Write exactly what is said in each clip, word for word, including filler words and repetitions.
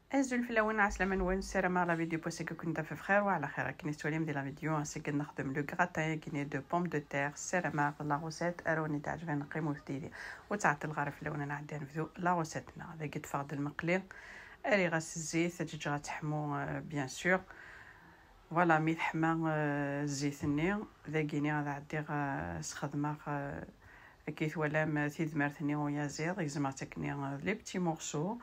Azul fell-awen, ɛeslama-nwen, ssarameɣ la vidéo n wass-agi ad ken-taf bxir wa ɛla xir. Akken i tettwalim di la vidéo, ass-agi ad nexdem le gratin-agi de pomme de terre. Ssarameɣ la recette ara wen-iɛeǧben, qqimet yid-i. Ur ttɛeṭṭileɣ ara fell-awen, ad nɛeddi ad nebdu la recette-nneɣ. Dagi ṭṭfeɣ-d lmeqli, rriɣ-as zzit, ad ǧǧeɣ ad teḥmu, euh, bien sûr. Voilà, mi teḥma, euh, zzit-nni, dagini ad ɛeddiɣ, euh, sxedmeɣ, euh, akken i twalam, euh, tidmert-nni uyaziḍ, gezmeɣ-tt akkenni, euh, d les petits morceaux.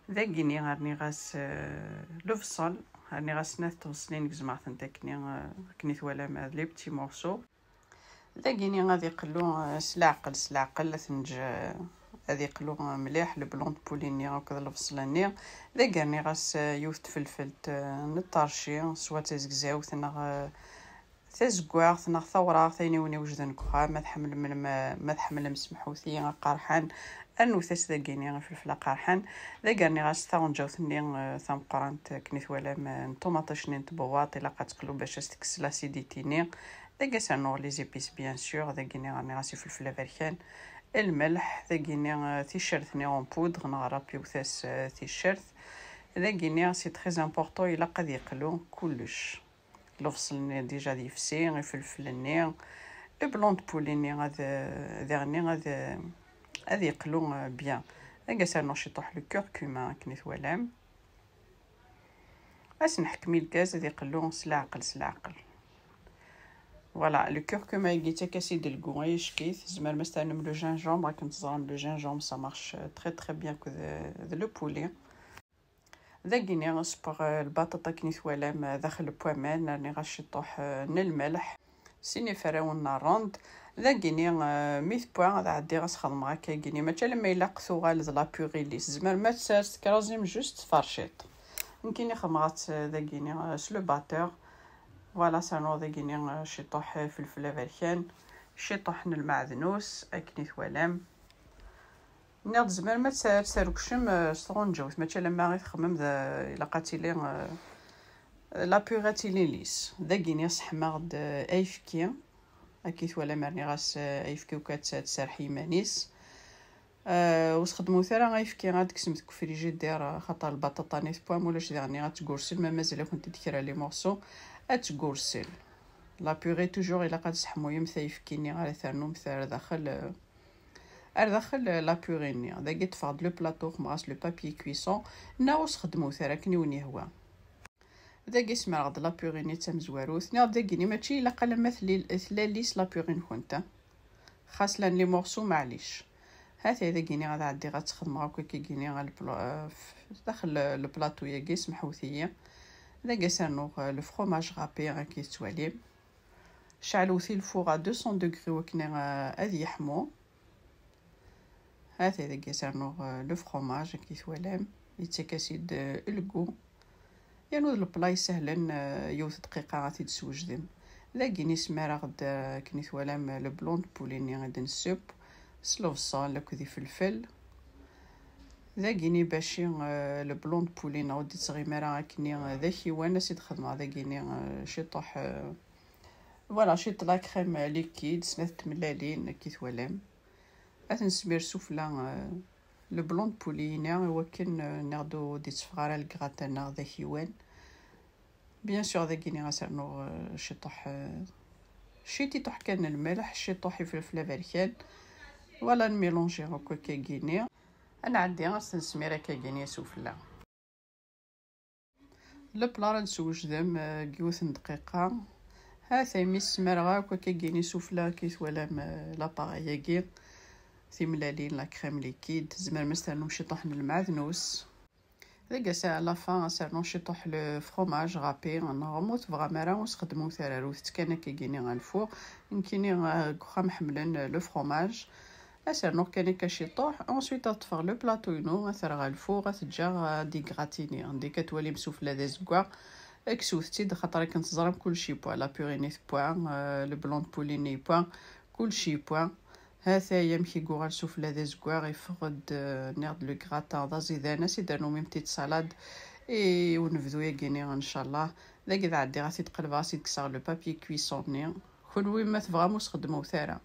Dagini rniɣ-as, euh, lebṣel, rniɣ-as snat tbeṣlin, gezmeɣ-tent akkenni, euh, akken i twalam, euh, d les petits morceaux. Dagini ad iqellu, eh, s leɛqel, s leɛqel, ad t-neǧǧ, eh, ad iqlu, eh, mliḥ, le blanc de poulet-nni akked lebṣel-nni. Dagi rniɣ-as, eh, yiwet tfelfelt, eh, n ṭṭerci, swa d tazegzawt neɣ, eh, tazeggaɣt neɣ tawraɣt, ayen i wen-iwejden deg uxxam. Ma tḥemmlem lem-, ma tḥemmlem semḥuti aqerḥan, rnut-as dagini ifelfel aqerḥan. Dagi rniɣ-as taɣenǧawt-nni, eh, tameqqrant, akken i twalam, eh, n ṭumaṭic-nni n tbewwaṭ, ilaq ad teqlu bac ad s-tekkes l'acidité-nni. Dagi ad s-rnuɣ les épices, bien sûr. Dagini rniɣ-as ifelfel aberkan, lmelḥ, dagini, eh, ticcert-nni en poudre, neɣ rap yiwet-as, eh, ticcert. Dagini c'est très important, ilaq ad yeqlu kullec. Lebṣel-nni déjà ad yefsi, ifelfel-nni, le blanc de poulet-nni ad, diɣenni ad, ad yeqlu, eh, bien. Dagi ad s-rnuɣ ciṭuḥ le curcuma, akken i twalam. Ad s-nḥekkem i lgaz ad iqellu s leɛqel, s leɛqel. Voilà, le curcuma-agi yettak-as-id lgu, ayecki-t. Tzemrem ad s-ternem le gingembre, akken teẓram le gingembre ça marche très très bien akked, d le poulet. Dagini ṣebbeɣ, eh, lbaṭaṭa akken i twalam, eh, daxel n waman, rniɣ-as ciṭuḥ, eh, n lmelḥ. Sin iferrawen n rrand. Dagini, eh, mi tewwa, ad ɛeddiɣ ad s-xedmeɣ akkagini. Mačči alamma ilaq tuɣal d la purée lisse. Tzemrem ad ters-, tekrazim juste tferciṭ. Nekkini xedmeɣ-tt, eh, dagini, eh, s le batteur. Voilà, ad s-rnuɣ dagini, eh, ciṭuḥ, eh, ifelfel aberkan, ciṭuḥ n lmeɛdnus, akken i twalam. Nniɣ-d tzemrem ad tt-, ad tt-trekcem, eh, s tɣenǧawt, mačči alamma i txemmem d, ilaq ad tili, eh, la purée ad tili lisse. Dagini sseḥmaɣ-d, eh, ayefki. Akka i twalam, rniɣ-as, eh, ayefki ukan ad tserreḥ i yiman-is. Eh, ur sxedmut ara ayefki ad d-tekksemt deg ufrijidir, eh, xaṭer lbaṭaṭa-nni tewwam, ulac diɣenni ad tgursel, ma mazal-akent-id kra les morceaux, ad tgursel. La purée toujours ilaq ad tesseḥmuyemt ayefki-nni ara ternumt ar daxel, eh, ar daxel, eh, la purée-nni. Dagi ṭṭfeɣ-d le plateau, xedmeɣ-as le papier cuisson, neɣ ur sxedmut ara, akken i wen-yehwa. Dagi smerɣ-d la purée-nni d tamezwarut. Nniɣ-d dagini mačči ilaq alamma tli-, tella lisse la purée-nkent, a. Xas llan les morceaux, maɛlic. Hata dagini ad ɛeddiɣ ad tt-xedmeɣ akk akkagini ɣer le pla-, eh, f-, daxel le plateau-yagi, semḥewt-iyi. Dagi ad s-rnuɣ, eh, le fromage râpé, akken i tettwalim. Ceɛlewt-iyi le four à deux cents degrés wakken, eh, ad yeḥmu. Hata dagi ad s-rnuɣ, eh, le fromage, akken i twalam, yettak-as-id, eh, le goût. Yernu d lepla isehlen, eh, yiwet dqiqa ad t-id-swejdem. Dagini smareɣ-d, eh, akken i twalam, eh, le blanc de poulet-nni i d-nesseww s lebṣel akked ifelfel. Dagini baci, eh, le blanc de poulet-nneɣ ur d-ittɣimi ara akkenni, eh, d akiwan, ad s-id-xedmeɣ dagini, eh, ciṭuḥ, eh, voilà, ciṭ la crème liquide, snat tmellalin, akken i twalam. Ad t-nesmir sufella, eh, le blanc de poulet-ina, i wakken, eh, nniɣ-d ur d-itteffeɣ ara le gratin-nneɣ d akiwan. Bien sûr, dagini ad s-rnuɣ, eh, ciṭuḥ, eh, ciṭiṭuḥ kan n lmelḥ, ciṭuḥ ifelfel aberkan. Voilà, nmilanji akk akkagini. Ad nɛeddi ad s-nesmir akkagini sufella. Le plat ara d-swejdem, eh, deg yiwet n dqiqa. Hata imi smareɣ akk akkagini sufella, akken i twalam, eh, l'appareil-agi, timellalin, la crème liquide, tzemrem ad s-ternum ciṭuḥ n lmeɛdnus. Deg ass à la fin, ad s-rnuɣ ciṭuḥ le fromage râpé, neɣ ma ur tebɣam ara ur sxedmut ara, rrut-t kan akkagini ɣer lfur. Nekkini, eh, deg uxxam ḥemmlen le fromage. Ad s-rnuɣ kan akka ciṭuḥ, ensuite ad ṭṭfeɣ le plateau-inu, ad t-rreɣ ɣer lfur, ad t-ǧǧeɣ ad d-igratini. Anda akka twalim sufella d azeggaɣ, ksewt-tt-id, xaṭer akken teẓram kullec yewwa, la purée-nni tewwa, eh, le blanc de poulet-nni yewwa, kullec yewwa. Hata amek i yuɣal sufella d azeggaɣ, iffeɣ-d, eh, nniɣ-d le gratin d aẓidan, ad s-id-rnum une petite salade, i unebdu-yagi-nni, ncallah. Dagi ad ɛeddiɣ ad t-id-qelbeɣ, ad s-id-kkseɣ le papier cuisson-nni. Kunwi ma tebɣam ur sxedmut ara.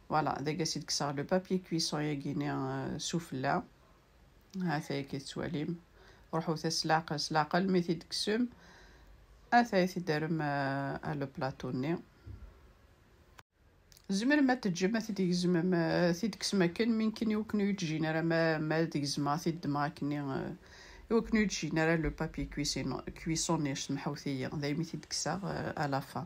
Voilà, dagi ad s-id-kkseɣ le papier cuisson-yagi-nni, eh, sufella. Hata akka i tettwalim. Ruḥut-as s leɛqel, s leɛqel, mi t-id-tekksem, ata i t-id-terrem, eh, ar le plateau-nni. Tzemrem ad teǧǧem, ad t-id-tgezmem, eh, ad t-id-tekksem akken, mi nekkini i wakken ur yi-d-jjin ara, ma, ma ad gezmeɣ, ad t-id-ddmeɣ akkenni, eh, i wakken ur yi-d-jjin ara le papier cuisson-, cuisson-nni, semḥewt-iyi, daymi i t-id-kkseɣ, eh, à la fin.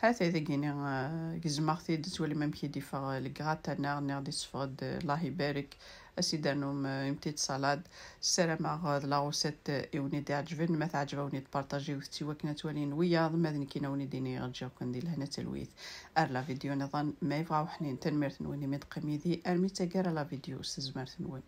Hata dagini, eh, gezmeɣ-t-id, tettwalim amek i d-iffeɣ, eh, le gratin-a, nniɣ-d isseffeɣ-d, eh, Allah ibarek, ad s-id-ternum, eh, une petite salade. Ssarameɣ, eh, d la recette, eh, i wen-id-iɛeǧben. Ma teɛǧeb-awen-id, partagiwet-tt i wakken ad twalin wiyaḍ, ma d nekkini ad wen-id-iniɣ ǧǧiɣ-ken di lehna d talwit. Ar la vidéo niḍen, ma yebɣa uḥnin. Tanemmirt-nwen imi d-teqqim yid-i armi d taggara la vidéo s tezmert-nwen.